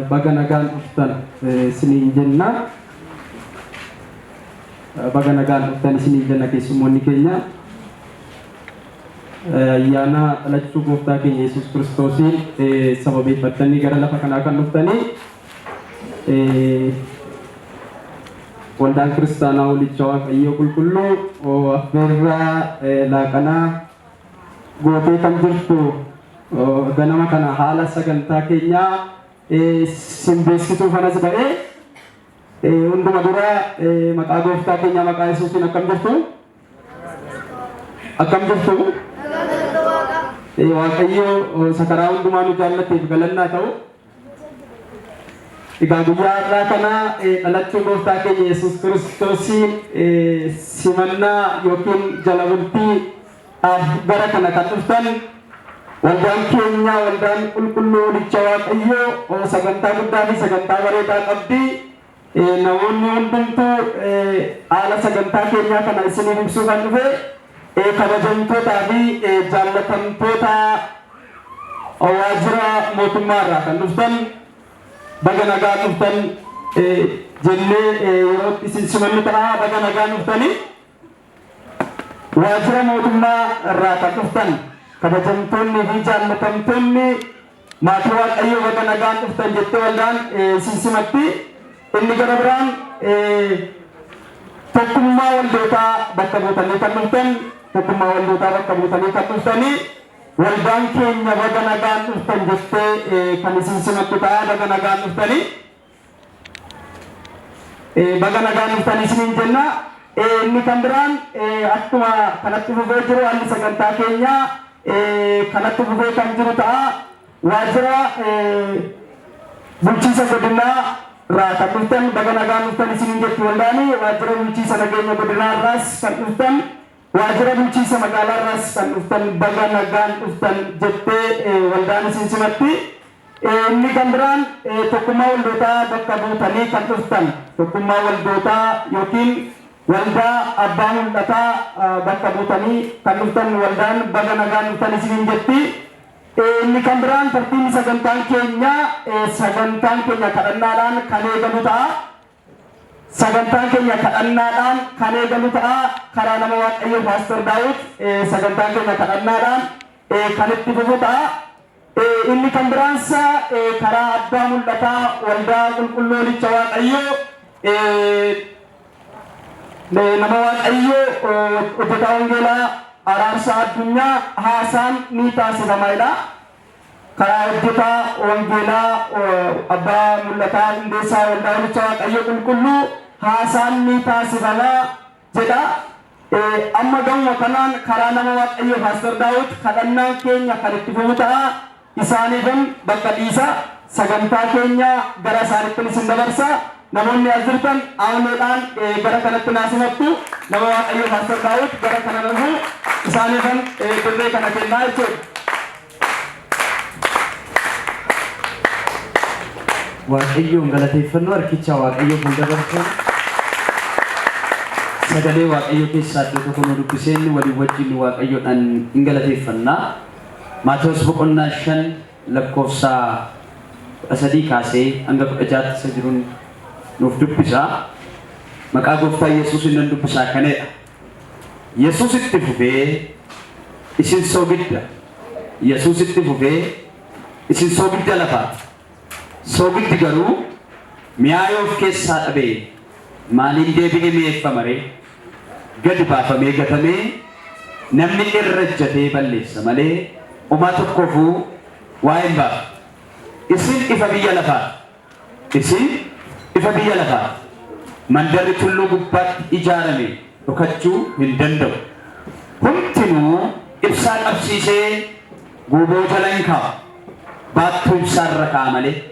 Baga nagaan dhuftan isiniin jenna. Baga nagaan dhuftan isiniin jenna keessummoonni keenya. Ayyaana dhalachuu gooftaa keenya Yesuus Kiristoosiin sababeeffattanii gara lafa kanaa kan dhuftanii waldaan kiristaanaa Hoolicha Waaqayyoo Qulqulluu affeerraa laaqanaa gootee kan jirtu ganama kana haala sagantaa keenyaa sin beeksisuuf anas ba'ee hunduma dura maqaa gooftaa keenyaa maqaa Yesuusiin akkam jirtu? Akkam jirtu? Waaqayyo isa karaa hundumaa nu jaallateef galannaa ta'u. Egaa guyyaa har'aa kana dhalachuu gooftaa keenya Yesuus Kiristoosiin simannaa yookiin jala bultii gara kana kan dhuftan waldaan keenya waldaan qulqulluu Hoolicha Waaqayyoo sagantaa guddaa fi sagantaa bareedaa qabdi. Namoonni hundumtuu haala sagantaa keenyaa kana isiniif ibsuu kan dhufe kabajamtootaa fi jaallatamtoota waajjira mootummaa irraa kan dhuftan baga nagaa dhuftan jennee yeroo isin simannu ta'a baga nagaa dhuftanii. Waajjira mootummaa irraa kan dhuftan kabajamtoonni fi jaallatamtoonni maatii Waaqayyoo baga nagaan dhuftan jettee waldaan isin simatti. Inni gara biraan tokkummaa waldootaa bakka buutanii kan dhuftan tokkummaa waldootaa bakka buutanii kan dhuftanii waldaan keenya baga nagaan dhuftan jettee kan isin simattu ta'a baga nagaan dhuftanii. Baga nagaan dhuftan isiniin jenna. Inni kan biraan akkuma kanatti fufee jiru haalli sagantaa keenyaa kanatti fufee kan jiru ta'a. Waajjira bulchiinsa godinaa irraa kan dhuftan baga nagaan dhuftan isiniin jetti waldaani. Waajjira bulchiinsa nageenya godinaa irraas kan dhuftan waajjira bulchiinsa magaalaa irraas kan dhuftan baga nagaan dhuftan jettee waldaan isin simatti. Inni kan biraan tokkummaa waldootaa bakka buutanii kan dhuftan tokkummaa waldootaa yookiin waldaa abbaa mul'ataa bakka buutanii kan dhuftan waldaan baga nagaan dhuftan isiniin jetti. Inni kan biraan tartiibni sagantaan keenya kadhannaadhaan kan eegalu ta'a. Sagantaan keenya kadhannaadhaan kan eegalu ta'a. Karaa nama Waaqayyoo Paastor Daawit sagantaan keenya kadhannaadhaan kan itti fufu ta'a. Inni kan biraansa karaa abbaa mul'ataa waldaa qulqulluu Hoolicha Waaqayyoo nama Waaqayyoo hojjetaa wangeelaa Araarsaa Addunyaa haasaan ni taasifama. Karaa hojjetaa wangeelaa abbaa mul'ataa hundeessaa waldaa Hoolicha Waaqayyoo qulqulluu haasaan ni taasifama jedha. Amma gamuma kanaan karaa nama Waaqayyoo Paastor Daawit kadhannaan keenya kan itti fufu ta'a. Isaaniifan bakka dhiisa. Sagantaa keenya gara isaanitti isin dabarsa. Namoonni as jirtan aamleedhaan gara kanatti naa simattu. Nama Waaqayyoo Paastor Daawit gara kana dhufu isaaniifan dirree kana kennaa jechuudha. Waaqayyoon galateeffannoo harkicha Waaqayyoo fuuldura dabarsuun sagalee Waaqayyoo keessaa iddoo tokko nu dubbisee inni walii wajjin Waaqayyoodhaan hin galateeffannaa. Maatewos boqonnaa 5 lakkoofsa 13 kaasee hanga 16tti isa jiruun nuuf dubbisa. Maqaa gooftaa Yesuusin nan dubbisaa kanedha. Yesuus itti fufee isin soogidda. Yesuus itti fufee isin soogidda lafaati. Soogiddi garuu mi'aa yoo of keessaa dhabe maaliin deebi'ee mi'eeffama ree? Gadi baafamee gatamee namni irra ejjatee balleessa malee homaa tokkoofuu waa hin baasu. Isin ifa biyya lafaati. Isin ifa biyya lafaati. Mandarri tulluu gubbaatti ijaarame dhokachuu hin danda'u. Homtinuu Homtinuu ibsaa qabsiisee guuboo jala hin kaa'u. Baattuu ibsaa irra kaa'a malee.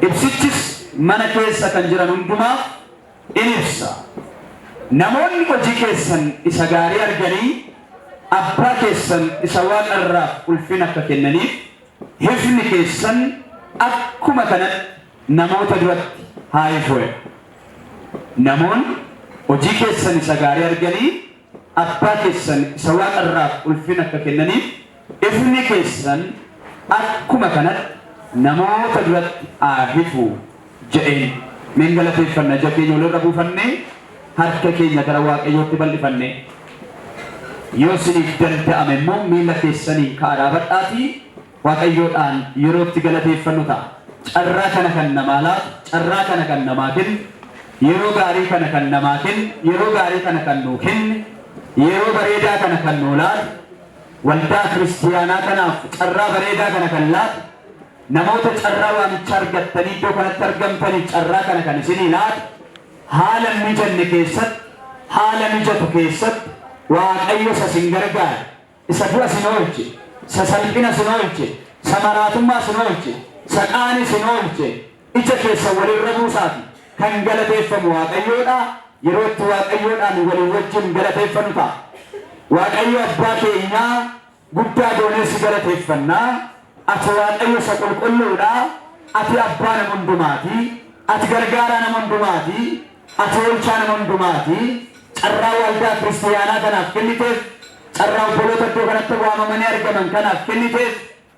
Ibsichis mana keessa kan jiran hundumaaf in ibsa. Namoonni hojii keessan isa gaarii arganii abbaa keessan isa waaqa irraaf ulfina akka kennaniif ifni keessan akkuma kanatti namoota duratti haa ifu. Namoonni hojii keessan isa gaarii arganii abbaa keessan isa waaqa irraaf ulfina akka kennaniif ifni keessan akkuma kanatti namoota duratti haa ifu jedheen. Meen galateeffanna. Ija keenya walirra buufannee, harka keenya gara Waaqayyootti bal'ifannee, yoo isiniif danda'ame immoo miila keessaniin ka'aa dhaabadhaatii Waaqayyoodhaan yeroo itti galateeffannu ta'a. Carraa kana kan namaa laatu, carraa kana kan namaa kennu, yeroo gaarii kana kan namaa kennu, yeroo gaarii kana kan nuu kenne, yeroo bareedaa kana kan nuu laatu, waldaa kiristiyaanaa kanaaf carraa bareedaa kana kan laatu, namoota carraa waamichaa argattanii iddoo kanatti argamtaniif carraa kana kan isinii laatu, haala hin mijanne keessatti, haala mijatu keessatti Waaqayyo isa isin gargaare, isa du'a isin oolche, isa salphina isin oolche, isa maraatummaa isin oolche, isa qaanii isin oolche, ija keessan walirra buusaati kan galateeffamu Waaqayyoodha. Yeroo itti Waaqayyoodhaan walii wajjin galateeffannu ta'a. Waaqayyo abbaa keenyaa, guddaa goonee si galateeffannaa. Ati Waaqayyo isa qulqulluudha. Ati abbaa nama hundumaati. Ati gargaaraa nama hundumaati. Ati oolchaa nama hundumaati. Carraa waldaa kiristiyaanaa kanaaf kenniteef, carraa obboloota iddoo kanatti waamamanii argaman kanaaf kenniteef,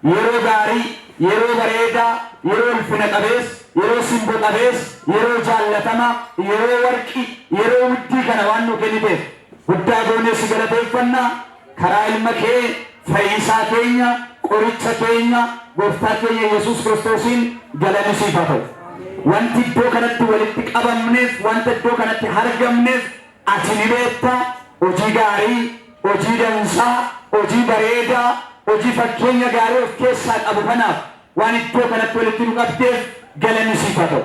yeroo gaarii, yeroo bareedaa, yeroo ulfina qabeessa, yeroo simbo qabeessa, yeroo jaallatama, yeroo warqii, yeroo widdii kana waan nu kenniteef guddaa goonee si galateeffannaa. Karaa ilma kee, fayyisaa keenya, qoricha keenya, gooftaa keenya Yesuus Kiristoosiin galanni siif haa ta'u. Wanti iddoo kanatti walitti qabamneef, wanta iddoo kanatti argamneef ati ni beekta. Hojii gaarii, hojii dansaa, hojii bareedaa, hojii fakkeenya gaarii of keessaa qabu kanaaf waan iddoo kanatti walitti nu qabdeef galanni siif haa ta'u.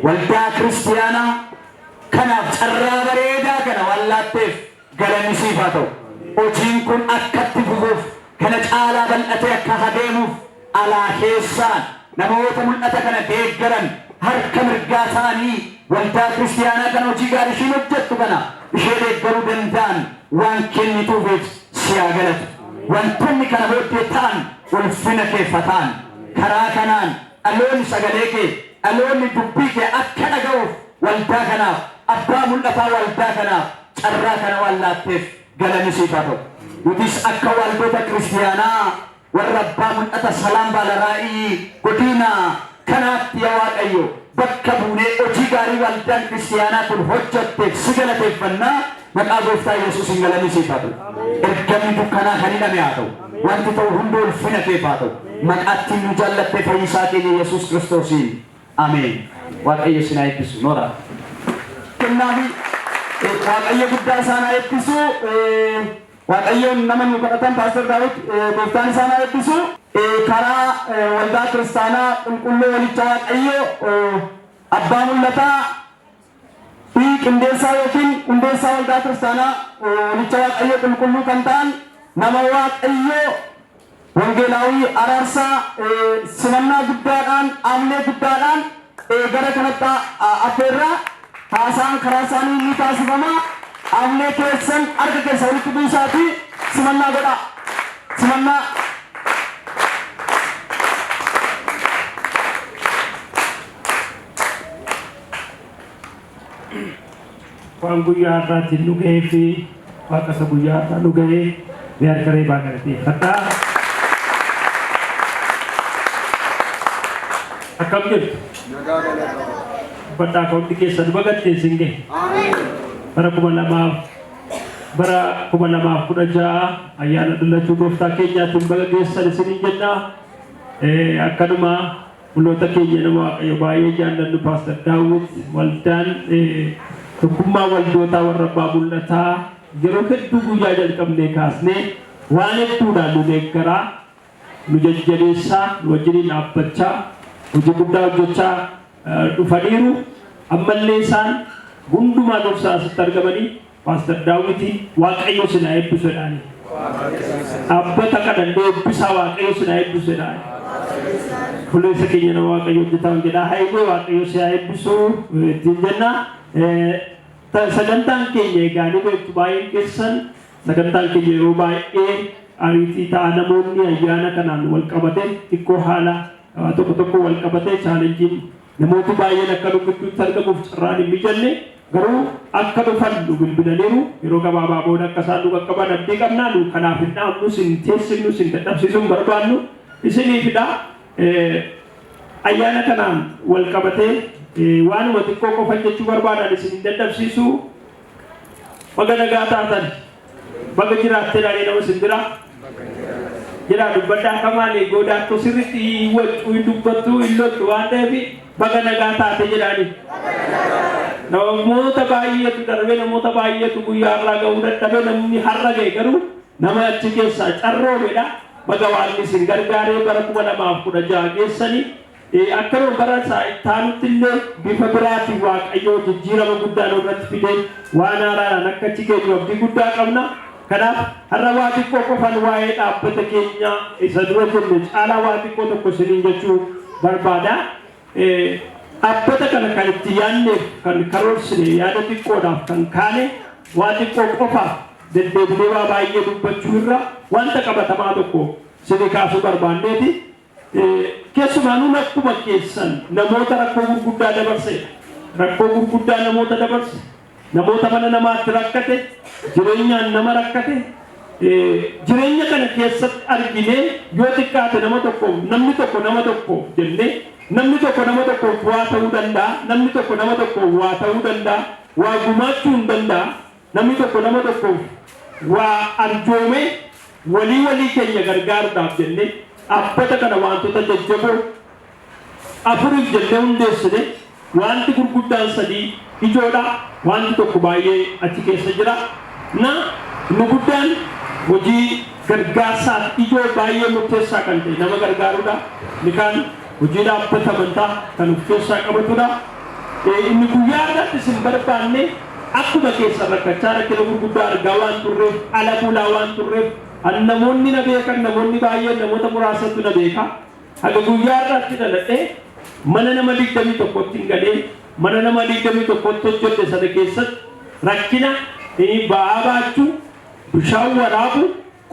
Waldaa kiristiyaanaa kanaaf carraa bareedaa kana waan laatteef galanni siif haa ta'u. Hojiin kun akka itti fufuuf, kana caalaa bal'atee akka adeemuuf, alaa keessaan namoota mul'ata kana deeggaran, harka mirgaa ta'anii waldaa kiristiyaanaa kana, hojii gaarii ishiin hojjettu kana ishee deeggaruu danda'an waan kennituufiif si haa galatu. Wantoonni kana booddee ta'an ulfina keef haa ta'an. Karaa kanaan dhaloonni sagalee kee, dhaloonni dubbii kee akka dhaga'uuf waldaa kanaaf, abbaa mul'ataa waldaa kanaaf carraa kana waan laatteef galanni siif haa ta'u. Nutis akka waldoota kiristiyaanaa warra abbaa mul'ata Salaam Baalaraa'ii godina kanaatti, yaa Waaqayyo, bakka buunee hojii gaarii waldaan kiristiyaanaa kun hojjetteef si galateeffannaa. Maqaa gooftaa Yesuusiin galanni siif haa ta'u. Ergamni dukkanaa kan hidhame haa ta'u. Wanti ta'u hundi ulfina keef haa ta'u. Maqaatti nu jaallattee fayyisaa keenya Yesuus Kiristoosiin. Ameen. Waaqayyo isin haa eebbisu. Noora. Kennaafi Waaqayyo guddaa isaan haa eebbisu. Waaqayyoon nama nu kadhatan Pastor Daawit, gooftaan isaan haa eebbisu. Karaa waldaa kiristaanaa qulqulluu walicha Waaqayyo, abbaa mul'ataa fi qindeessaa yookiin hundeessaa waldaa kiristaanaa walicha Waaqayyo qulqulluu kan ta'an nama Waaqayyo Wangeelaawii Araarsaa simannaa guddaadhaan, aamlee guddaadhaan gara kanatti affeerraa. Haasaan karaa isaanii ni taasifama. Aamlee keessan harka keessa walitti buusaatii simannaa godhaa. Simannaa. Waan guyyaa har'aatiin nu ga'ee fi Waaqa isa guyyaa har'aa nu ga'ee mee harka reebaa galateeffadhaa. Akkam jirtu? Uffadhaa hundi keessan baga isin ga'e. Bara 2016 ayyaana dhalachuu gooftaa keenyaatiin baga geessan isiniin jenna. Akkanuma Mul'ata keenya nama Waaqayyo baay'ee jaallannu Pastor Daawwit, waldaan tokkummaa waldootaa warra abbaa mul'ataa yeroo hedduu guyyaa jalqabnee kaasnee waan hedduudhaan nu deeggaraa, nu jajjabeessaa, nu wajjiniin dhaabbachaa, hojii guddaa hojjechaa dhufaniiru. Ammallee isaan hundumaa dursaa asitti argamanii Pastor Daawwitiin Waaqayyo isin haa eebbisu jedhaani. Dhaabbata kana illee eebbisaa, Waaqayyo si haa eebbisu jedha. Fuleessa keenya nama Waaqayyo hojjetaa jedha. Hayilee, Waaqayyo si haa eebbisu ittiin jenna. Sagantaan keenya egaa ni beektu baay'een keessan, sagantaan keenya yeroo baay'ee ariitii ta'a. Namoonni ayyaana kanaan wal qabate xiqqoo haala tokko tokko wal qabate challengeiin namooti baay'een akka nu gidduutti argamuuf carraan hin mijanne, garuu akka dhufan nu bilbilaniiru. Yeroo gabaabaa booda akka isaan nu qaqqaban abdii qabnaa. Nu kanaaf hin dhaabnu, sin teessifnu, sin dadhabsiisuu hin barbaannu isiniifidha. Ayyaana kanaan wal qabatee waanuma xiqqoo qofa jechuu barbaadan, isin hin dadhabsiisu. Baga nagaa taatan, baga jiraattee dhaalee nama isin bira jedhaa dubbadhaa. Kamaali goodaattuu sirriitti hin waccuu, hin dubbattuu, hin loltu waan ta'eef baga nagaa taate jedhaani. Namoota baay'eetu darbee, namoota baay'eetu guyyaa har'aa ga'uu dadhabe. Namni har'a ga'e garuu nama achi keessaa carroomedha. Baga waan isin gargaaree bara 2016 geessanii akkanuma bara isaa itti illee bifa biraatiin Waaqayyoo jijjiirama guddaa nurratti fidee waan haaraadhaan akka achi geenyu abdii guddaa qabna. Kanaaf har'a waa xiqqoo qofan waa'ee dhaabbata keenya isa dura jenne caalaa waa xiqqoo tokko isiniin jechuu barbaada. Dhaabbata kana kan itti yaadneef, kan karoorsine, yaada xiqqoodhaaf kan kaane, waa xiqqoo qofaaf deddeebinee waa baay'ee dubbachuu irra wanta qabatamaa tokko isinii kaasuu barbaanneeti. Keessumaa nuun akkuma keessan namoota rakkoo gurguddaa dabarsedha. Rakkoo gurguddaa namoota dabarse, namoota mana namaatti rakkate, jireenyaan nama rakkate, jireenya kana keessatti arginee yoo xiqqaate nama tokko, namni tokko nama tokko jennee, namni tokko nama tokkoof waa ta'uu danda'a, namni tokko nama tokkoof waa ta'uu danda'a, waa gumaachuu hin danda'a, namni tokko nama tokkoof waa arjoomee walii walii keenya gargaaruudhaaf jennee dhaabbata kana wantoota jajjaboo afuriif jennee hundeessine. Wanti gurguddaan sadii ijoodha, wanti tokko baay'ee achi keessa jira. Na inni guddaan hojii gargaarsaaf ijoo baay'ee murteessaa kan ta'e nama gargaaruudha. Inni kaan hojii dhaabbata amantaa kan of keessaa qabatudha. Inni guyyaa irratti isin barbaanne, akkuma keessa rakkachaa rakkina gurguddaa argaa waan turreef, ala bulaa waan turreef, an namoonni na beekan, namoonni baay'een, namoota muraasatu na beeka. Haga guyyaa irratti dhaladhee mana nama 21tti hin galee, mana nama 21tti hojjedhe. Sana keessatti rakkina ba'aa baachuu, bishaan waraabu,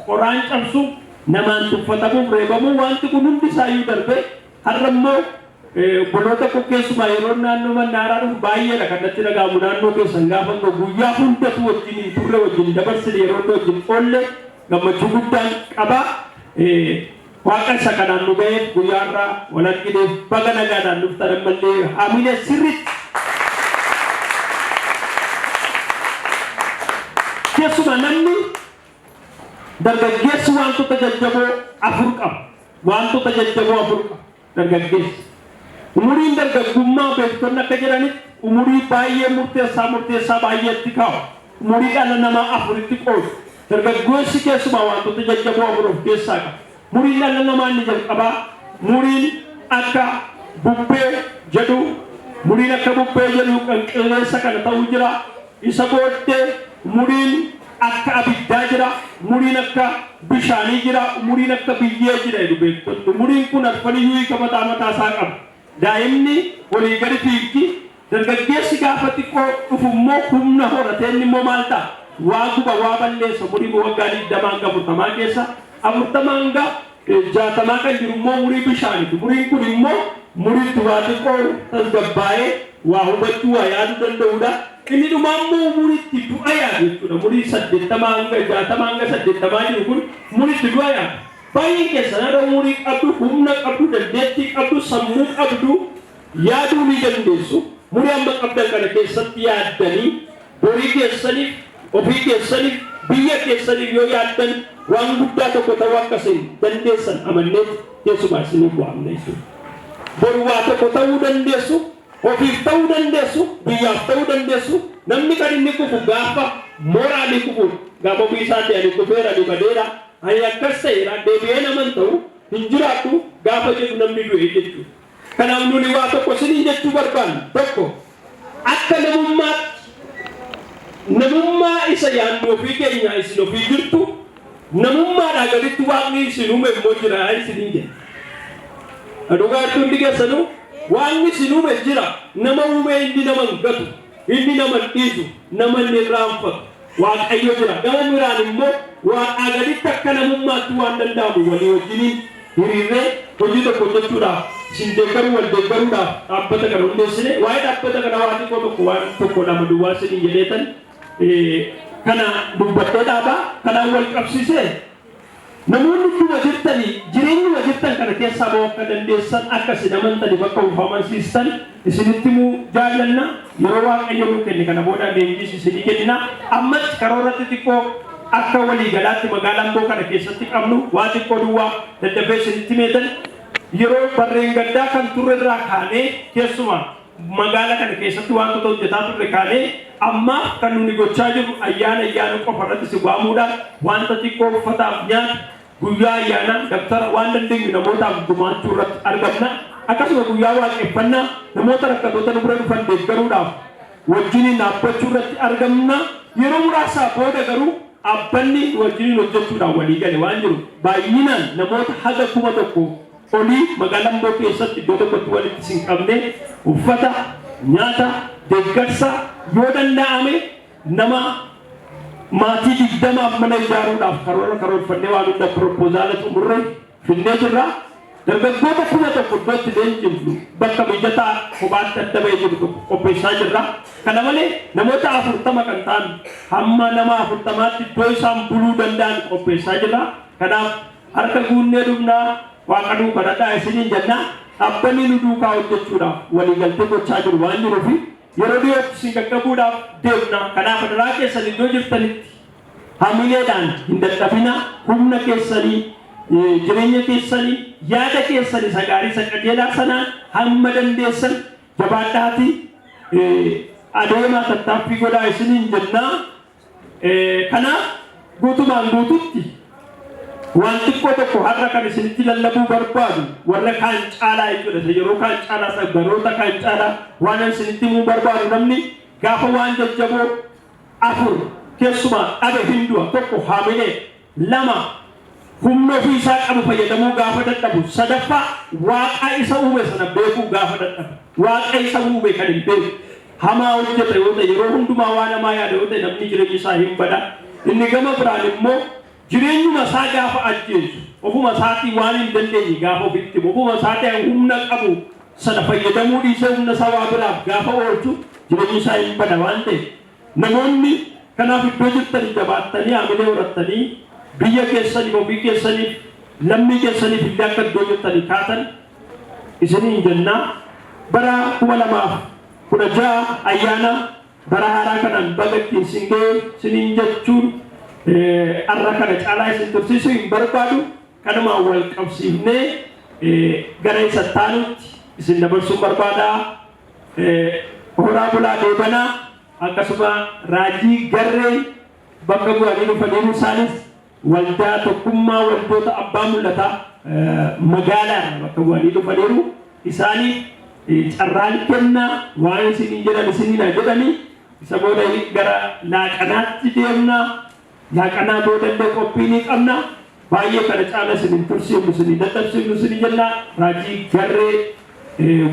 qoraan cabsuu, namaan tuffatamuuf reebamuu, wanti kun hundi isaayyuu darbee har'a immoo obboloota koo keessumaa yeroo naannoo mannaaraa dhufu baay'eedha kan natti dhaga'amu. Naannoo keessan gaafa ga'u, guyyaa hundatu wajjin hin turre, wajjin dabarsine, yeroo hunda wajjin oolle, gammachuu guddaan qaba. Waaqa isa kanaan nu ga'eef, guyyaa har'aa wal argineef, baga nagaadhaan dhuftan ammallee hamilee sirriitti. Keessumaa namni dargaggeessi wantoota jajjaboo afur qaba. Wantoota jajjaboo afur qaba dargaggeessi. Umuriin dargaggummaa beektonni akka jedhanitti umurii baay'ee murteessaa baay'eetti kaa'u. Umurii dhala namaa afuritti qoodu. Dargaggeessi keessumaa wantoota jajjaboo afur of keessaa qaba. Umuriin dhala namaa inni jalqabaa umuriin akka bubbee jedhu, umuriin akka bubbee jedhu kan qilleensa kana ta'uu jira. Isa booddee umuriin akka abiddaa jira, umuriin akka bishaanii jira, umuriin akka biyyee jira jedhu beektonni. Umuriin kun arfaniyyuu hiika mataa mataa isaa qaba. Daa'imni olii gadi fiigdi. Dargaggeessi gaafa xiqqoo dhufu immoo humna horatee inni immoo maal ta'a? Waa guba, waa balleessa, umurii waggaa 20 hanga 40 keessa. 40 hanga 60 kan jiru immoo umurii bishaaniiti. Umuriin kun immoo umuriitti waa xiqqoo tasgabbaa'ee waa hubachuu, waa yaaduu danda'udha. Inni dhumaa immoo umuriitti du'a yaadu jechuudha. Umurii 80 hanga 60 hanga 80 jiru kun umuriitti du'a yaadu. Baay'een keessan har'a umurii qabdu, humna qabdu, dandeettii qabdu, sammuu qabdu, yaaduu ni dandeessu. Umurii amma qabdan kana keessatti yaaddanii borii keessaniif, ofii keessaniif, biyya keessaniif yoo yaaddan waan guddaa tokko ta'uu akkasiin dandeessan amanneet keessumaa isiniif waamna jechuudha. Boru waa tokko ta'uu dandeessu, ofiif ta'uu dandeessu, biyyaaf ta'uu dandeessu. Namni kan inni kufu gaafa moraalii kufu, gaafa ofii isaatii ani kufeera, ani badeera, ani akkas ta'eera, deebi'ee naman ta'u hin jiraadhu gaafa jedhu namni du'e jechuudha. Kanaaf nuni waa tokko isiniin jechuu barbaannu: tokko, akka namummaatti, namummaa isa yaadnu ofii keenya isin ofii jirtu. Namummaadhaa gaditti Waaqni isin uume immoo jira isiniin jedha. Dhugaatti hundi keessanuu Waaqni isin uume jira. Nama uume inni nama hin gatu, inni nama hin dhiisu, nama hin irraanfatu. Waaqayyo jira. Gama biraan immoo Waaqaa gaditti akka namummaatti waan danda'amu walii wajjiniin hiriirree hojii tokko hojjechuudhaaf isin deeggaruu wal deeggaruudhaaf dhaabbata kana hundeessine. Waa'ee dhaabbata kana waa xiqqoo tokko waan tokko lama duwwaa isiniin jedheetan kana dubbadhee dhaabaa. Kanaan wal qabsiisee namoonni idduma jirtanii jireenyuma jirtan kana keessaa ba'uu akka dandeessan, akka isin amantaniif, akka of amansiistan isinitti himuu jaallanna. Yeroo Waaqayyo nuu kenne kana booda leenjiis isinii kennina. Ammatti karoora xixiqqoo akka walii galaatti magaalaa Amboo kana keessatti qabnu waa xiqqoo duwwaa daddafee isinitti himeetan. Yeroo barreen gaddaa kan turre irraa kaanee, keessumaa magaala kana keessatti wantoota hojjetaa turre kaanee, ammaaf kan nuni gochaa jirru ayyaana ayyaana qofa irratti si waamuudhaan wanta xiqqoo uffataaf, nyaata guyyaa ayyaanaa, dabtara, waan dandeenyu namootaaf gumaachuu irratti argamna. Akkasuma guyyaa waaqeffannaa namoota rakkatoota nu bira dhufan deeggaruudhaaf wajjiniin dhaabbachuu irratti argamna. Yeroo muraasaa booda garuu dhaabbanni wajjiniin hojjechuudhaan walii gale waan jiru, baay'inaan namoota haga 1000 olii magaalaa Amboo keessatti iddoo tokkotti walitti isin qabne, uffata, nyaata, deeggarsa, yoo danda'ame nama maatii 20f mana ijaaruudhaaf karoora karoorfannee waan hunda proposal xumurre finnee jirra. Dargaggoota 1000 iddoo itti leenjifnu bakka mijataa kophaatti adda bahee jiru tokko qopheessaa jirra. Kana malee namoota 40 kan ta'an, hamma nama 40tti iddoo isaan buluu danda'an qopheessaa jirra. Kanaaf harka guunnee dhufnaa, Waaqa nuu kadhadhaa isiniin jenna. Dhaabbanni nu duukaa hojjechuudhaaf waliigaltee gochaa jiru waan jiruuf yeroo dhiyootti isin qaqqabuudhaaf deemna. Kanaaf adaraa keessan iddoo jirtanitti hamileedhaan hin dadhabina. Humna keessanii, jireenya keessanii, yaada keessan isa gaarii, isa qajeelaa sanaan hamma dandeessan jabaadhaatii adeemaa, tattaaffii godhaa isiniin jennaa. Kanaaf guutumaan guututti waan xiqqoo tokko har'a kan isinitti lallabuu barbaadu warra kaan caalaa jechuudha. Isa yeroo kaan caalaa, isa baroota kaan caalaa waan isinitti himuu barbaadu, namni gaafa waan jajjaboo afur keessumaa dhabe hin du'a. Tokko haamilee, lama humna ofii isaa qabu fayyadamuu gaafa dadhabu, sadaffaa Waaqa isa uume sana beekuu gaafa dadhabu. Waaqa isa uume kan hin beeku hamaa hojjeta yoo ta'e, yeroo hundumaa waan hamaa yaada yoo ta'e, namni jireenyi isaa hin bada. Inni gama biraan immoo jireenyuma isaa gaafa ajjeesu, ofuma isaatii waan hin dandeenye gaafa ofitti himu, ofuma isaatii humna qabu sana fayyadamuu dhiisee humna isaa waa biraaf gaafa oolchu, jireenyi isaa hin bada waan ta'eef, namoonni kanaaf iddoo jirtanii jabaattanii haamilee horattanii biyya keessaniif, ofii keessaniif, lammii keessaniif illee akka iddoo jirtanii kaatan isiniin jennaa. Bara 2016 ayyaana bara haaraa kanaan baga ittiin isin ga'e isiniin jechuun har'a kana caalaa isin tursiisuu hin barbaadu. Kanumaan wal qabsiifnee gara isa taanutti isin dabarsuun barbaada. Horaa bulaa deebanaa. Akkasuma Raajii Garreen bakka bu'anii dhufaniiru. Isaanis waldaa Tokkummaa Waldoota Abbaa Mul'ataa magaalaa bakka bu'anii dhufaniiru. Isaaniif carraan kennaa, waan isiniin jedhan isiniin haa jedhanii. Isa booda gara laaqanaatti deemna. Laaqanaa booda illee qophii ni qabna. Baay'ee kana caala isin hin tursiifnu, isin hin dadhabsiifnu isin jenna. Raajii Garree,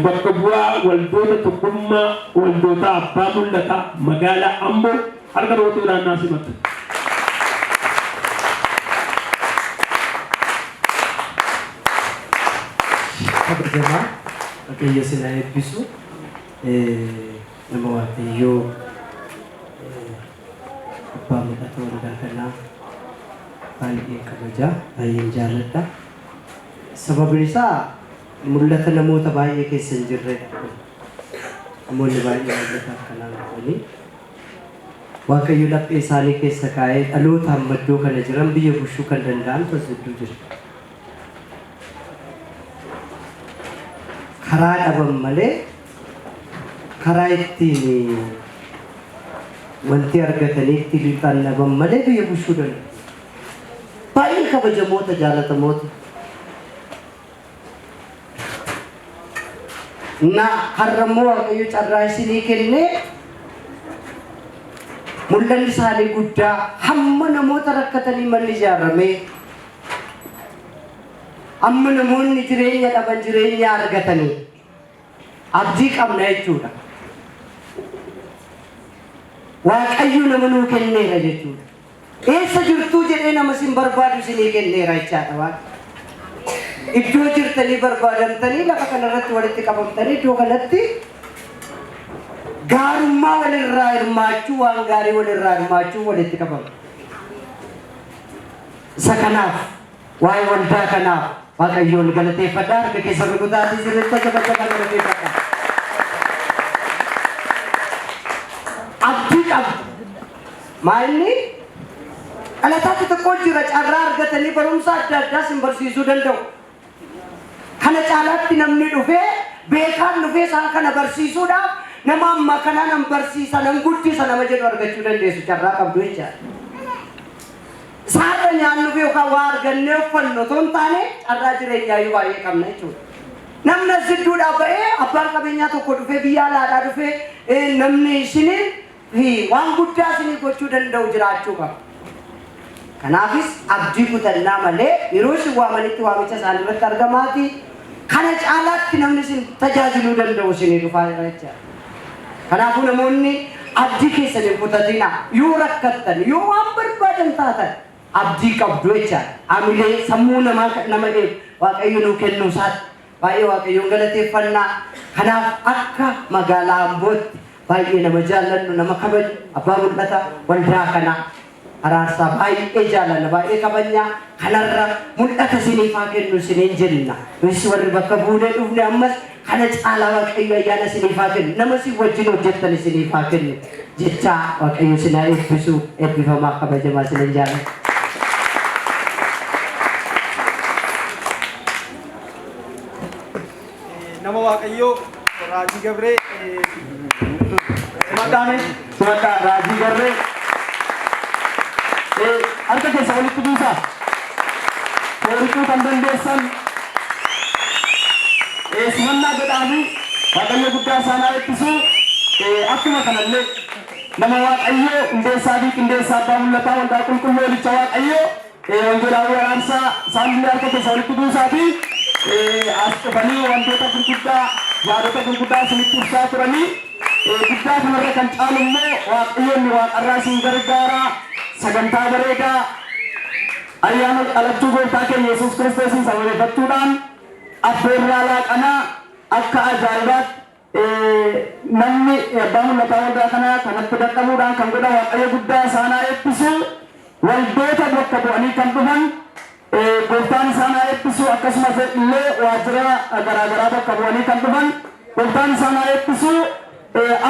bakka bu'aa waldoota Tokkummaa Waldoota Abbaa Mul'ataa magaalaa Amboo, harka rukutuudhaan naa simatu. Kabajamaa, Waaqayyo isin haa eebbisu. Nama Waaqayyoo abbaa mul'ata waldaa kanaa baay'een kabajaa, baay'een jaalladha. Sababni isaa mul'ata namoota baay'ee keessa hin jirredha kun. Namoonni baay'ee mul'ata akkanaa hin qabanii. Waaqayyo laphee isaanii keessa kaa'ee dhaloota amma iddoo kana jiran biyya bushuu kan danda'antu as gidduu jira. Karaa dhaban malee karaa ittiin wanti argatanii itti lixan dhaban malee biyya bushuu danda'u. Baay'ee kabajamoota, jaalatamoota. Na har'a immoo Waaqayyo carraa isinii kennee Mul'anni isaanii guddaa hamma namoota rakkatanii manni ijaaramee, amma namoonni jireenya dhaban jireenya argatanii abdii qabna jechuudha. Waaqayyo nama nuu kenneera jechuudha. Eessa jirtuu jedhee nama isin barbaadu isinii kenneera jechaadha Waaqa. Iddoo jirtanii barbaadamtanii, lafa kanarratti walitti qabamtanii, iddoo kanatti gaarummaa walirraa hirmaachuu, waan gaarii walirraa hirmaachuu walitti qabamu. Isa kanaaf, waa'ee waldaa kanaaf Waaqayyoon galateeffadhaa. Harka keessa rukutaatii sirriitti jaba jaba galateeffadhaa. Abdii qabdu. Maa inni dhalataa xixiqqoo jira, carraa argatanii barumsa adda addaa sin barsiisuu danda'u. Kana caalaatti namni dhufee, beekaan dhufee isaan kana barsiisuudhaaf, nama amma kanaa nan barsiisa, nan guddisa nama jedhu argachuu dandeessu, carraa qabdu jechaadha. Isaarra nyaannuuf yookaan waa argannee uffannu otoo hin taane, carraa jireenyaayyuu baay'ee qabna jechuudha. Namni as jidduudhaa ba'ee, abbaan qabeenyaa tokko dhufee, biyya alaadhaa dhufee, namni isiniin fi waan guddaa isinii gochuu danda'u jiraachuu qaba. Kanaafis abdii kutannaa malee yeroo isin waamanitti waamicha isaanii irratti argamaati. Kana caalaatti namni isin tajaajiluu danda'u isinii dhufaa jira jechaadha. Kanaafuu namoonni abdii keessan hin kutatinaa. Yoo rakkattan, yoo waan barbaadan taatan, abdii qabdu jechaadha. Amilee sammuu namaa nama eegu Waaqayyo nuu kennuu isaatti baay'ee Waaqayyoon galateeffannaa. Kanaaf akka magaalaa Ambootti baay'ee nama jaallannu, nama kabaju, abbaa mul'ata waldaa kanaa Araarsaa baay'ee jaallanna, baay'ee kabajna. Kanarra mul'ata isiniif haa kennu isiniin jenna. Nus warri bakka buunee dhufne ammas kana caalaa Waaqayyo ayyaana isiniif haa kennu, nama isin wajjin hojjettan isiniif haa kennu jechaa, Waaqayyo isin haa eebbisu. Eebbifamaa, kabajamaa isiniin jaalladha. Nama Waaqayyoo Raajii Gabree simadhaame, simadhaa Raajii Gabree. Harka keessa walitti buusaa. Foorichuu kan dandeessan simannaa godhaafi. Waaqayyo guddaa isaan haa eebbisu. Akkuma kanallee nama Waaqayyoo hundeessaa fi qindeessaa abbaa mul'ataa waldaa qulqulluu holicha Waaqayyoo Wangeelaawwii Araarsaa, isaanillee harka keessa walitti buusaa fi as dhufanii wantoota gurguddaa, yaadota gurguddaa isinitti ibsaa turanii, guddaa kanarra kan caalu immoo Waaqayyo inni waaqarraa isin gargaara. Sagantaa bareedaa ayyaana dhalachuu gooftaa keenya Yesuus Kiristoosiin sababeeffachuudhaan affeerraa laaqanaa akka ajaa'ibaatti namni abbaa mul'ataa waldaa kanaa kanatti dadhabuudhaan kan godha, Waaqayyo guddaa isaan haa eebbisu. Waldoota bakka bu'anii kan dhufan gooftaan isaan haa eebbisu. Akkasumas illee waajjira garaagaraa bakka bu'anii kan dhufan gooftaan isaan haa eebbisu.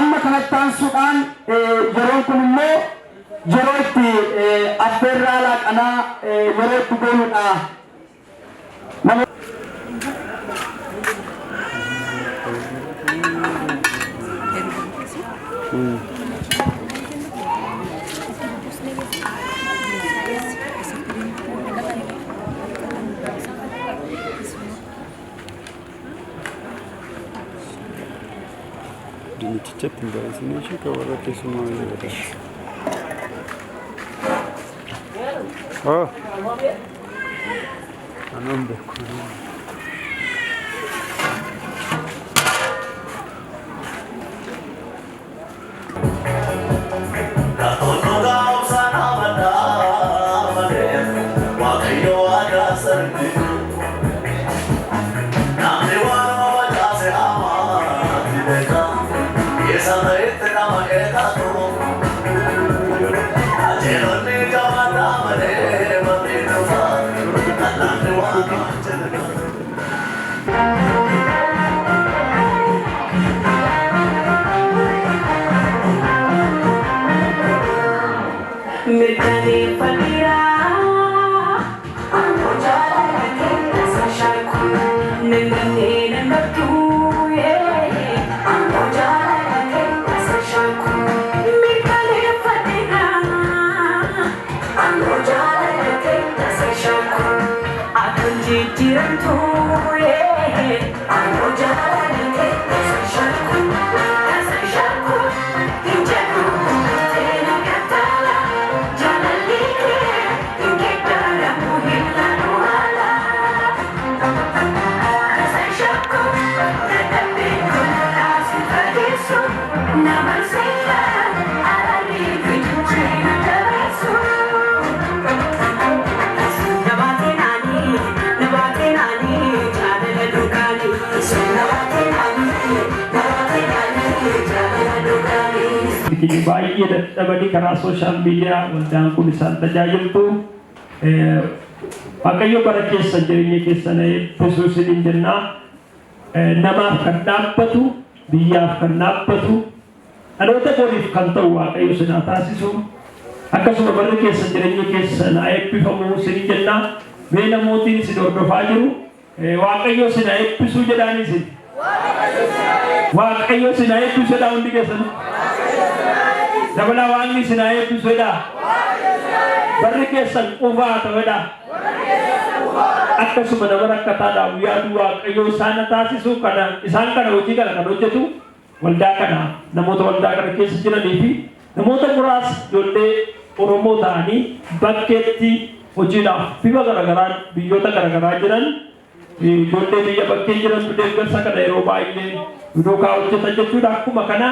Amma kanatti aansuudhaan yeroon kun immoo yeroo itti affeerraa laaqanaa yeroo itti goonudha. Nama Dinnichichatti hin baay'isinii ishee kan warra keessummaa yoo Oh. Anuun beeku. Mirkaneeffadheera. Angoo jaalala keessa shakku. Nangannee nangattu. Angoo jaalala keessa shakku. Mirkaneeffadheera. Angoo jaalala keessa shakku. Akkan jijjiiramtu. Angoo jaalala keessa shakku. Keessa shakku. Hin jedhu. Teena. keenya baay'ee dadhabanii karaa social media waldaan kun isaan tajaajiltu. Waaqayyo bara keessan, jireenya keessan eebbisuu isiniin jennaa. Namaaf kan dhaabbatu, biyyaaf kan dhaabbatu, dhaloota boriif kan ta'u Waaqayyo isin haa taasisu. Akkasuma barri keessan, jireenya keessan haa eebbifamu isiniin jennaa. Mee namootiin isin hordofaa jiru, Waaqayyo isin haa eebbisuu jedhaan isin. Waaqayyo isin haa eebbisu jedhaa hundi keessan. Dabalaa, Waaqni isin haa eebbisu jedhaa. Barri keessan quufaa haa ta'u jedhaa. Akkasuma nama rakkataadhaaf yaadu Waaqayyo isaan taasisu. Kana isaan kana hojii kana kan hojjetu waldaa kana, namoota waldaa kana keessa jiranii fi namoota muraasa ijoollee Oromoo ta'anii bakkeetti hojiidhaaf bifa garagaraan biyyoota garagaraa jiran, ijoollee biyya bakkee jirantu deeggarsa kana yeroo baay'ee duukaa hojjetan jechuudha. Akkuma kana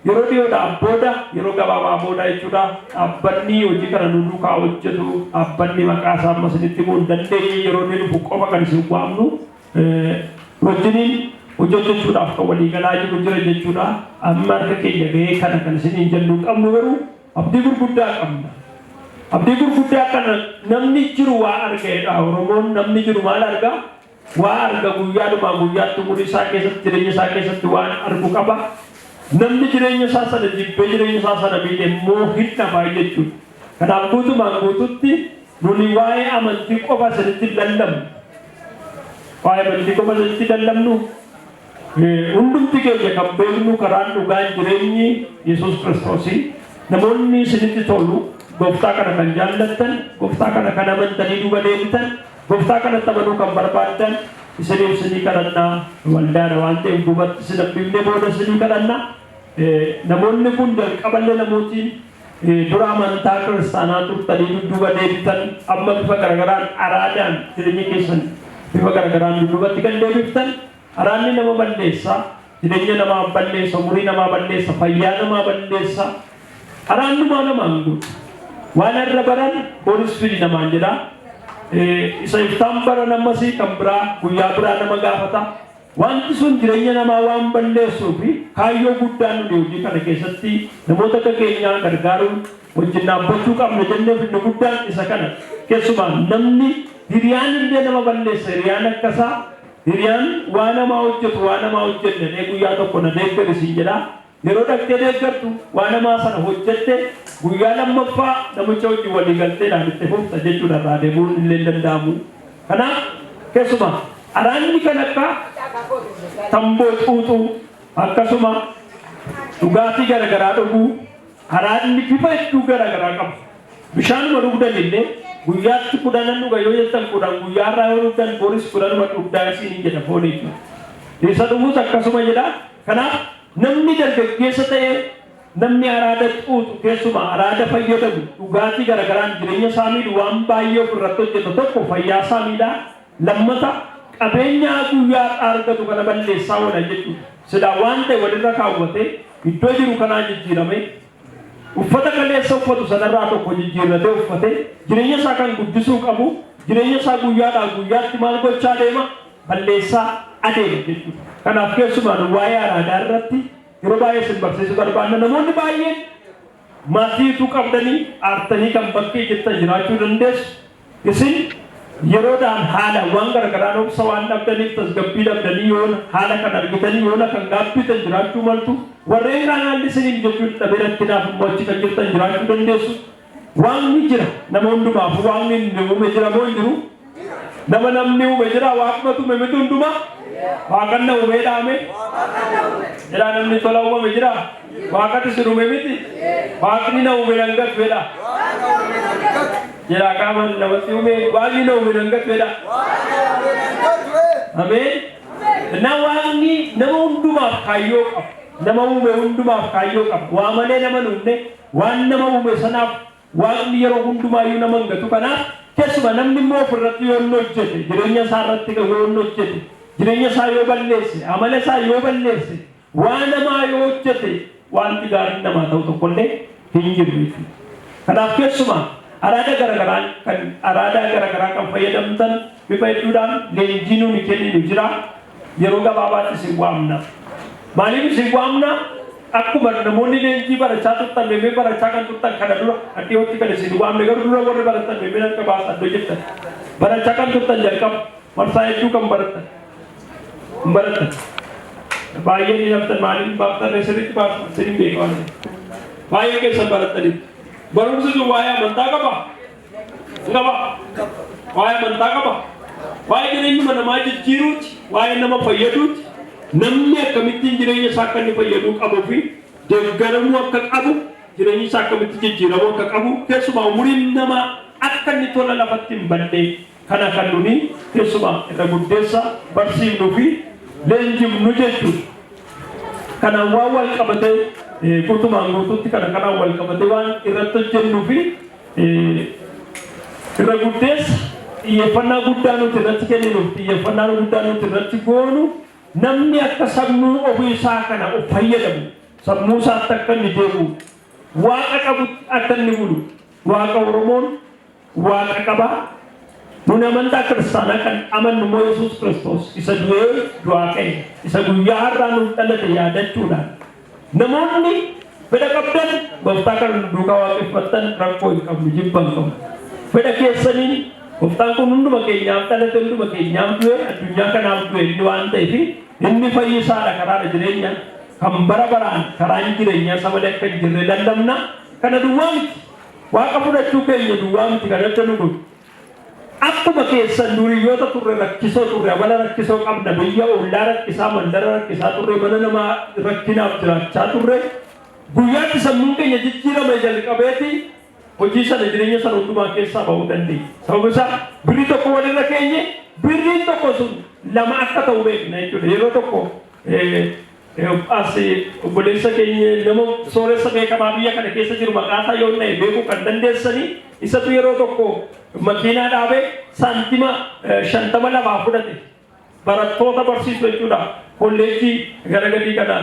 yeroo dhiyoodhaan booda, yeroo gabaabaa booda jechuudha, dhaabbanni hojii kana nu duukaa hojjetu, dhaabbanni maqaa isaa amma isinitti himuu hin dandeenye, yeroo inni dhufu qofa kan isin waamnu, wajjiniin hojii hojjechuudhaaf kan walii galaa jiru jira jechuudha. Amma harka keenya gahee kana kan isiniin jennu qabnu, garuu abdii gurguddaa qabna. Abdii gurguddaa kana namni jiru waa argaedha. Oromoon namni jiru maal argaa? Waa arga. Guyyaadhumaa guyyaatti umurii isaa keessatti, jireenya isaa keessatti waan argu qaba. Namni jireenya isaa sana jibbee jireenya isaa sana miidhe immoo hin dhabaa jechuudha. Kanaaf guutumaan guututti nuni waa'ee amantii qofa isinitti hin lallabnu. Waa'ee amantii qofa isinitti lallabnu. Hundumti keenya kan beeknu karaan dhugaan jireenyi Yesuus Kiristoosii. Namoonni isinitti tolu, gooftaa kana kan jaallattan, gooftaa kana kan amantanii duuba deemtan, gooftaa kanatti amanuu kan barbaaddan, isiniif isinii kadhannaa. Waldaadha waan ta'eef duubatti isin hambifnee booda isinii kadhannaa. Namoonni kun jalqaballee namootiin dura amantaa kiristaanaa turtanii dudduuba deebitan, amma bifa garagaraan araadaan jireenya keessan bifa garagaraan dudduubatti kan deebiftan. Araadni nama balleessa, jireenya namaa balleessa, umurii namaa balleessa, fayyaa namaa balleessa. Araannumaa namaan godhu. Waan irra baran boris fidi namaan jedha. Isa iftaan baran ammasii kan biraa guyyaa biraa nama gaafata. Wanti sun jireenya namaa waan balleessuu fi kaayyoo guddaan nuti hojii kana keessatti namoota akka keenyaa gargaaruun wajjin dhaabbachuu qabna jenneef inni guddaan isa kana. Keessumaa namni hiriyaan illee nama balleessa. Hiriyaan akkasaa, hiriyaan waa namaa hojjetu, waa namaa hojjenne guyyaa tokko na deeggari siin jedha. Yeroo dhaqxee deeggartu, waa namaa sana hojjette, guyyaa lammaffaa namicha wajjin walii galteedhaan itti fufta jechuudha, irraa deemuun illee hin danda'amu. Kanaaf keessumaa araanni kan akka tamboo xuuxuu, akkasuma dhugaatii garaagaraa dhuguu, araanni bifa hedduu garaagaraa qabu. Bishaanuma dhugdan illee guyyaatti 10n dhuga yoo jettan, 10 guyyaarraa yoo dhugdan, boris 10numa dhugdaa isiin jedha foon jechuudha. Isa dhugus akkasuma jedha. Kanaaf namni dargaggeessa ta'ee namni araada xuuxu, keessumaa araada fayyadamu, dhugaatii garagaraan jireenya isaa miidhu, waan baay'ee ofirratti hojjeta. Tokko fayyaa isaa miidhaa, lammata qabeenyaa guyyaa argatu kana balleessaa oola jechuudha. Silaa waan ta'e walirra kaawwatee iddoo jiru kanaa jijjiirame, uffata kaleessa uffatu sanarraa tokko jijjiirratee uffatee jireenya isaa kan guddisuu qabu, jireenya isaa guyyaadhaa guyyaatti maal gochaa deema? Balleessaa adeema jechuudha. Kanaaf keessumaa nu waa'ee araadaa irratti yeroo baay'ee isin barsiisuu barbaanna. Namoonni baay'een maatiitu qabdanii aartanii kan bakkee jirtan jiraachuu dandeessu. Isin yeroodhaan haala waan garaagaraan obsa waan dhabdaniif, tasgabbii dhabdanii, yoona haala kan argitanii yoona kan gaabbitan jiraachuu maltu. Warreen kaan haalli isiniin jechuun dhabee rakkinaaf immoo achi kan jirtan jiraachuu dandeessu. Waaqni jira nama hundumaaf. Waaqni inni uume jira moo hin jiru? Nama namni uume jira? Waaqumatu uume miti hundumaa? Waaqanna uumee dhaame jedhaa. Namni tola uumame jira? Waaqatu isin uume miti? Waaqni na uume nan gatu jedha. Jedhaa, qaama namatti uume, Waaqni na uume nan gatu jedha. Ameen. Na Waaqni nama hundumaaf kaayyoo qaba. Nama uume hundumaaf kaayyoo qaba. Waa malee nama hin uumne. Waan nama uume sanaaf Waaqni yeroo hundumaayyuu nama hin gatu. Kanaaf keessumaa namni immoo ofirratti yoo inni hojjete, jireenya isaa irratti yoo inni hojjete, jireenya isaa yoo balleesse, amala isaa yoo balleesse, waa namaa yoo hojjete, wanti gaariin namaa ta'u tokkollee hin jiru jechuudha. Kanaaf keessumaa araada garagaraan kan araadaa garagaraa kan fayyadamtan bifa hedduudhaan leenjii nuni kenninu jira. Yeroo gabaabaatti isin waamna. Maaliif isin waamna? Akkuma namoonni leenjii barachaa turtan, meemee barachaa kan turtan kana dura dhiyootti kan isin waamne, garuu dura warri baratan meemee harka baasaa iddoo jettan. Barachaa kan turtan jalqaba marsaa hedduu kan baratan. Hin baratan. Baay'een ni haftan, maaliif baaftan sirriitti baaftan isin hin beeku waan ta'eef. Baay'ee keessan barattaniif. Barumsi sun waa'ee amantaa qaba? Hin qaba. Waa'ee amantaa qaba? Waa'ee jireenyuma namaa jijjiiruuti, waa'ee nama fayyaduuti. Namni akkamittiin jireenya isaa akka inni fayyaduu qabuu fi deeggaramuu akka qabu, jireenyi isaa akkamitti jijjiiramuu akka qabu, keessumaa umuriin namaa akka inni tola lafatti hin badne kana kan nuni keessumaa irra guddeessa barsiifnuu fi leenjifnu jechuudha. Kanaan waan wal qabatee, guutumaan guutuutti kana kanaan wal qabatee waan irratti hojjennuu fi irra guddeessa xiyyeeffannaa guddaa nuti irratti kenninuuf, xiyyeeffannaa guddaa nuti irratti goonu, namni akka sammuu ofii isaa kana of fayyadamu, sammuu isaatti akka inni deebi'u, waaqa qabutti akka inni bulu. Waaqa, Oromoon waaqa qaba. Nuni amantaa kiristaanaa kan amannu immoo Yesuus Kiristoos isa du'ee du'aa ka'e, isa guyyaa har'aa nuuf dhalate yaadachuudhaan, namoonni fedha qabdan gooftaa kan duukaa waaqeffattan rakkoo hin qabnu, jibba hin qabnu. Fedha keessaniin gooftaan kun hunduma keenyaaf dhalate, hunduma keenyaaf du'e, addunyaa kanaaf du'e inni waan ta'eef, inni fayyisaadha, karaadha, jireenya kan bara baraan karaan jireenyaa isa malee akka hin jirre lallabna. Kana duwwaa miti. Waaqa fudhachuu keenya duwwaa miti kan adda nu godhu. Akkuma keessan duriyyoota turre, rakkisoo turre, amala rakkisoo qabna, biyya ollaa rakkisaa, mandara rakkisaa turre, mana namaa rakkinaaf jiraachaa turre. Guyyaatti sammuun keenya jijjiirame jalqabeeti hojii sana, jireenya sana hundumaa keessaa bahuu dandeenya. Sababni isaa birrii tokko walirra keenye, birriin tokko sun lama akka ta'u beekna jechuudha. Yeroo tokko as obboleessa keenya nama sooressa beekamaa biyya kana keessa jiru, maqaa isaa yoo ta'e beekuu kan dandeessanii, isatu yeroo tokko makiinaa dhaabee saantima 50 lafaa fudhate. Barattoota barsiisu jechuudha. Kolleejjii gara gadii kana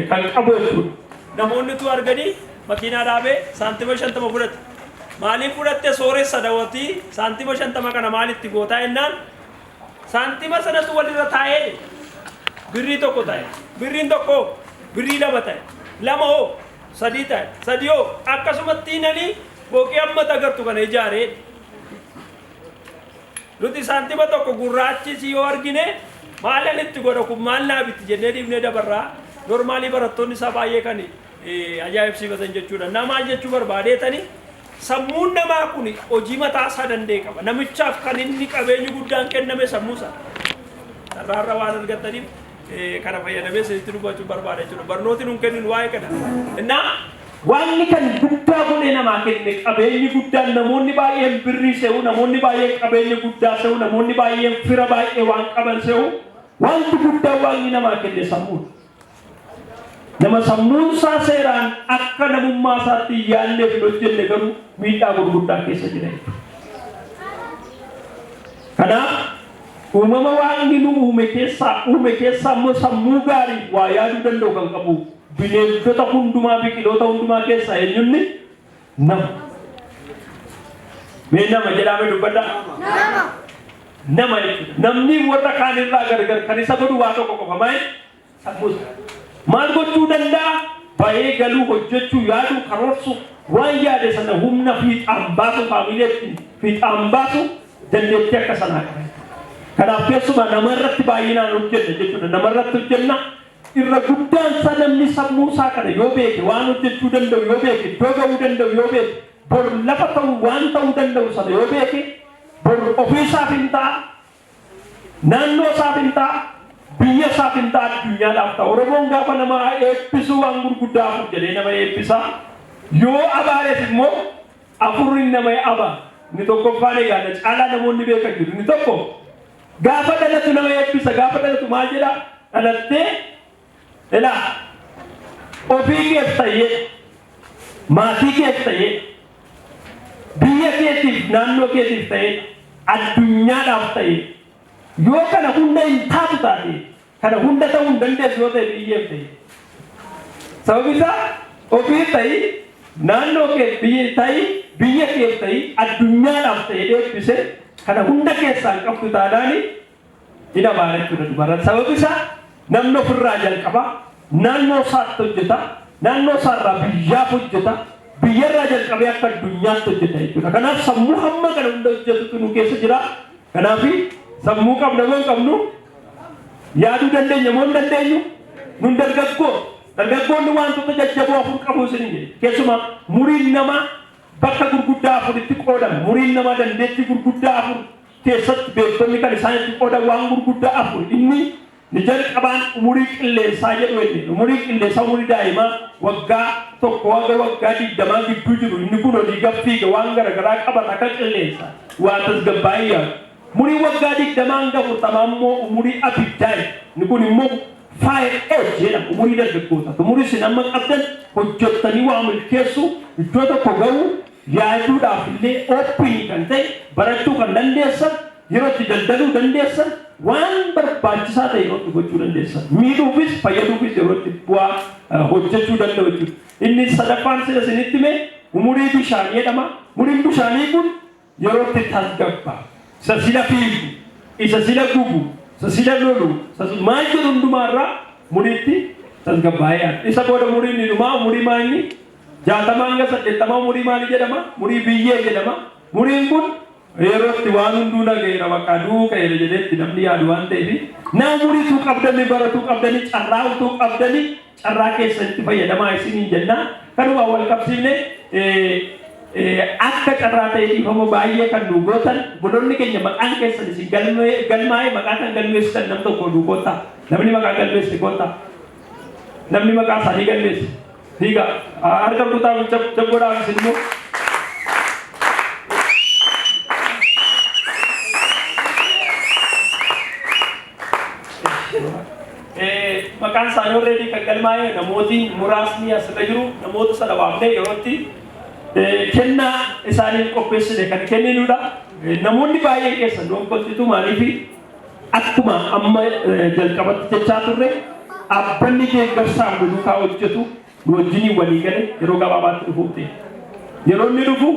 kan qabu jechuudha. Namoonni tu arganii makiinaa dhaabee saantima 50 fudhate. Maaliif fudhatte sooressa daawwatii, saantima 50 kana maalitti gootaa jennaan, saantima sanatu walirra taa'ee birrii tokko ta'e. Birriin tokko birrii lama ta'e. Lama hoo sadii ta'e. Sadii hoo akkasumatti hinanii fooqii amma agartu kana ijaaree. Nuti saantima tokko gurraachisi yoo argine, maalan itti godha kun, maal naa bitti jennee dhiibnee dabarraa. Normally barattoonni isaa baay'ee kan ajaa'ibsiifatan jechuudha. Na maal jechuu barbaadeetani, sammuun namaa kun hojii mataa isaa danda'e qaba. Namichaaf kan inni qabeenyi guddaan kenname sammuu isaa. Carraarra waan argataniif kana fayyadamee isinitti dubbachuu barbaada jechuudha. Barnooti nuun kenninu waa'ee kana. Innaa wanni kan guddaa godhee namaa kenne, qabeenyi guddaan, namoonni baay'een birrii se'u, namoonni baay'een qabeenya guddaa se'u, namoonni baay'een fira baay'ee waan qaban se'u, wanti guddaan waaqni namaa kenne sammuudha. Nama sammuun isaa seeraan akka namummaa isaatti hin yaadneef hin hojjenne garuu miidhaa gurguddaa keessa jira jechuudha. Kanaaf uumama waaqni nu uume keessaa immoo sammuu gaarii waa yaaduu danda'u kan qabu bineeldota hundumaa, biqiloota hundumaa keessaa eenyunni? Nama. Mee nama jedhame dubbadhaa. Nama jechuudha. Namni warra kaan irraa gargar kan isa godhu waa tokko qofa, maal? Sammuu isaa. Maal gochuu danda'a? Bahee galuu, hojjechuu, yaaduu, karoorsuu, waan yaade sana humna fiixaan baasu, faamileetti fiixaan baasu dandeettii akka sanaa qaba. Kanaaf keessumaa nama irratti baay'inaan hojjenna jechuudha. Nama irratti hojjenna. Irra guddaan isaa namni sammuu isaa kana yoo beeke, waan hojjechuu danda'u yoo beeke, iddoo ga'uu danda'u yoo beeke, bor lafa ta'u waan ta'uu danda'u sana yoo beeke, bor ofii isaaf hin ta'a, naannoo isaaf hin ta'a, biyya isaaf hin ta'a, addunyaadhaaf ta'a. Oromoon gaafa nama eebbisuu waan gurguddaa afur jedhee nama eebbisa. Yoo abaareef immoo afurri nama aba. Inni tokkoffaan, egaa na caalaa namoonni beekan jiru. Inni tokko gaafa dhalatu nama eebbisa. Gaafa dhalatu maal jedha? Dhalattee ilaa ofii keef ta'ee, maatii keef ta'ee, biyya keetiif, naannoo keetiif ta'ee, addunyaadhaaf ta'ee. Yoo kana hunda hin taatu taate, kana hunda ta'uu hin dandeessu yoo ta'e, biyyeef ta'e. Sababni isaa ofii ta'i, naannoo kee biyya ta'i, biyya keef ta'i, addunyaadhaaf ta'e eebbise. Kana hunda keessaa hin qabdu taanaani hin abaara jechuudha dubarran. Sababni isaa namni ofirraa jalqaba. Naannoo isaatti hojjeta, naannoo isaarraa biyyaaf hojjeta, biyyarraa jalqabee akka addunyaatti hojjeta jechuudha. Kanaaf sammuu hamma kana hunda hojjetutu nu keessa jira. Kanaaf sammuu qabna moo hin qabnu? Yaaduu dandeenya moo hin dandeenyu? Nun dargaggoo. Dargaggoonni wantoota jajjaboo afur qabu isin jedhe. Keessumaa muriin namaa bakka gurguddaa afuritti qoodama. Muriin namaa dandeettii gurguddaa afur keessatti beektonni kan isaan itti qoodan waan gurguddaa afur. Inni ni jalqabaan umurii qilleensaa jedhu inni. Umurii qilleensaa, umurii daa'imaa waggaa 1 hanga waggaa 20 gidduu jiru. Inni kun olii gad fiiga, waan garaagaraa qabata, akka qilleensaa waa tasgabbaa'ee yaadu. Umurii waggaa 20 hanga 40 immoo umurii abiddaa jedhu. Inni kun immoo fire age jedhama. Umurii dargaggoota. Umurii isin amma qabdan hojjettanii waa milkeessu, iddoo tokko ga'uu, yaaduudhaaf illee open kan ta'e, barachuu kan dandeessan, yeroo itti daldaluu dandeessan, waan barbaachisaa ta'e yeroo itti gochuu dandeessan, miidhuufis fayyaduufis yeroo itti bu'aa hojjechuu danda'u jechuudha. Inni sadaffaan sila isinitti hime umurii bishaanii jedhama. Umuriin bishaanii kun yeroo itti tasgabbaa, isa sila fiigu, isa sila gubu, isa sila lolu, isa maal jedhu hundumaarraa umuriitti tasgabbaa'ee yaada. Isa booda umuriin inni dhumaa umurii maalii? 60 hanga 80 umurii maalii jedhama? Umurii biyyee jedhama. Umuriin kun yeroo itti waan hunduu nagayeera, bakka du'uu ka'eera jedheetti namni yaadu waan ta'eef, nama umuriituu qabdanii, baratuu qabdanii, carraa utuu qabdanii, carraa keessanitti fayyadamaa isiniin jenna. Kanuma wal qabsiifne, akka carraa ta'e dhiifama baay'ee kan nu gootan, obboloonni keenya maqaan keessan isin galmaa'e, maqaa kan galmeessitan nam tokko nu koottaa. Namni maqaa galmeesse koottaa. Namni maqaa isaanii galmeesse. Fiiga harka rukutaa jabboodhaaf isin immoo. Maqaan isaanii already kan galmaa'e namooti muraasni asirra jiru. Namoota sana waamnee yerootti kennaa isaaniif qopheessine kan kenninudha. Namoonni baay'een keessan nu kolchitu. Maaliif? Akkuma amma jalqabatti jechaa turre, dhaabbanni deeggarsaan nu duukaa hojjetu nu wajjiniin walii gale yeroo gabaabaatti dhufuuf ta'e. Yeroo inni dhufu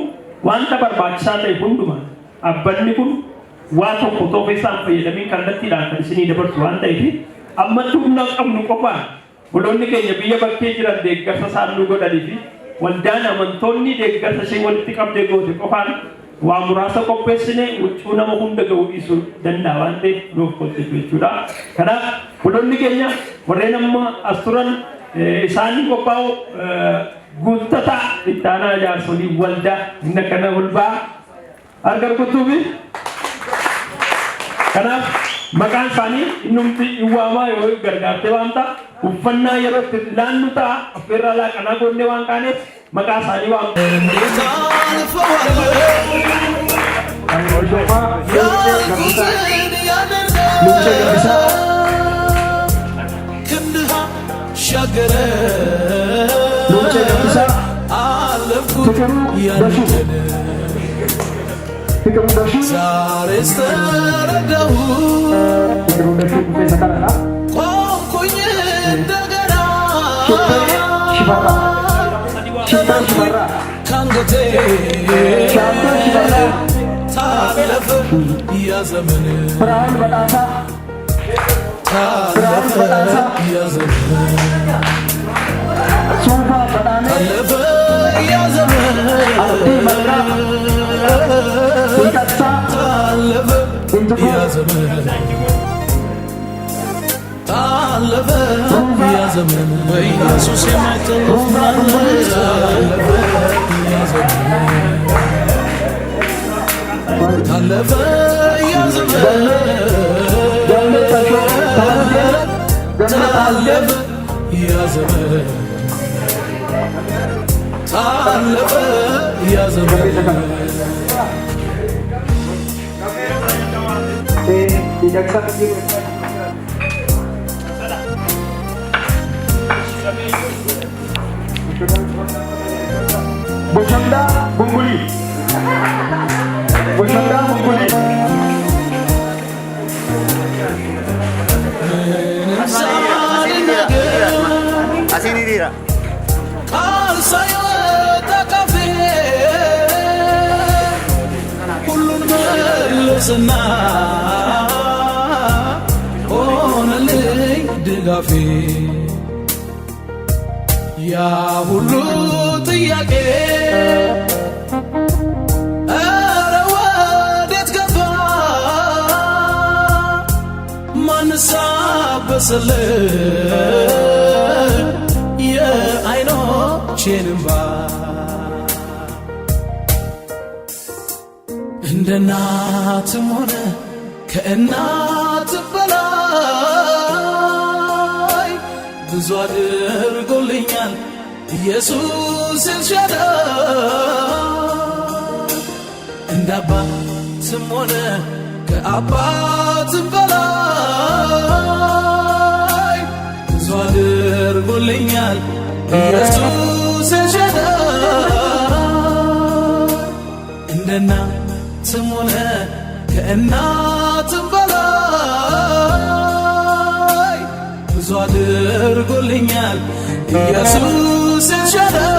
wanta barbaachisaa ta'e hundumaa dhaabbanni kun waa tokko otoo keessaan fayyadamiin kallattiidhaan kan isinii dabarsu waan ta'eef, ammatti humna qabnu qofaan, obboloonni keenya biyya bakkee jiran deeggarsa isaan nu godhanii fi waldaan amantoonni deeggarsa ishee walitti qabdee goote qofaan waa muraasa qopheessine, huccuu nama hunda ga'uu dhiisuu danda'a waan ta'eef nuuf hojjetu jechuudha. Kanaaf obboloonni keenya warreen amma as turan isaan qophaa'u. Guuttataa itti aanaa jaarsolii waldaa inni akkana ol ba'a harka rukutuufi. Kanaaf maqaan isaanii innumti hin waamaa, yoo gargaartee waan ta'a uffannaa yeroo itti laannu ta'a, affeerraa laaqanaa goonnee waan kaaneef maqaa isaanii waam. እንዴት አልፈዋለሁ Hordofaa Luuccee Gabbisaa. ያልኩትን ያንን Luuccee Gabbisaa. ክንድህ አሻገረ Luuccee Gabbisaa. አለፍኩት Fiqiruu Dashuu. ያንን Fiqiruu Dashuu. ዛሬስ ተረዳሁ Fiqiruu Dashuu dhufee isa kanadha. ቆምኩኝ እንደገና Shibbee Shifarraa. Shibbee Shifarraa. ካንገቴ Shaattoo Shifarraa. ታለፈ ያ ዘመን Firaa'ol Badhaasaa. ታለፈ ያ ዘመን Suufaa Badhaanee. ታለፈ ያ ዘመን Abdii Malkaa. Hiiqatsaa. ታለፈ Injifuu. ያ ዘመን ታለፈ ያ ዘመን በኢየሱስ የማይተለፍ ታለፈ ያ ዘመን ታለፈ ያ ዘመን Gammee Tashoo. Tamasgeen. Gammee ታለፈ Tamasgeen. ያ ዘመን ታለፈ ያ ዘመን Gammee isa kana. Miidhagsaa. Boshandaa Bumbulii. Boshandaa Bumbulii. ምንም ሳልናገር Asiin hiriira. ቃል ሳይወጣ ካፌ ሁሉን መለሰና ሆነልኝ ድጋፌ። ያ ሁሉ ጥያቄ ኧረ ወዴት ገባ? ማንስ አበሰልኝ የዓይኖቼን እምባ? እንደ እናትም ሆነ ከእናት በላይ ብዙ አድርጎልኛል ኢየሱስ ኤልሻዳይ። እንደ አባትም ሆነ ከአባትም በላይ ብዙ አድርጎልኛል ኢየሱስ ኤልሻዳይ። እንደ እናትም ሆነ ከእናትም በላይ ብዙ አድርጎልኛል ኢየሱስ ኤልሻዳይ።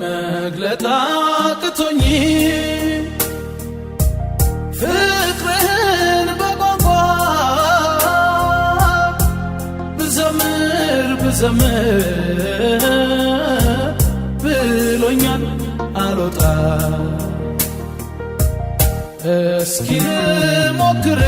መግለጥ አቅቶኝ ፍቅርህን በቋንቋ ብዘምር ብዘምር ብሎኛል አልወጣ። እስኪ ልሞክር።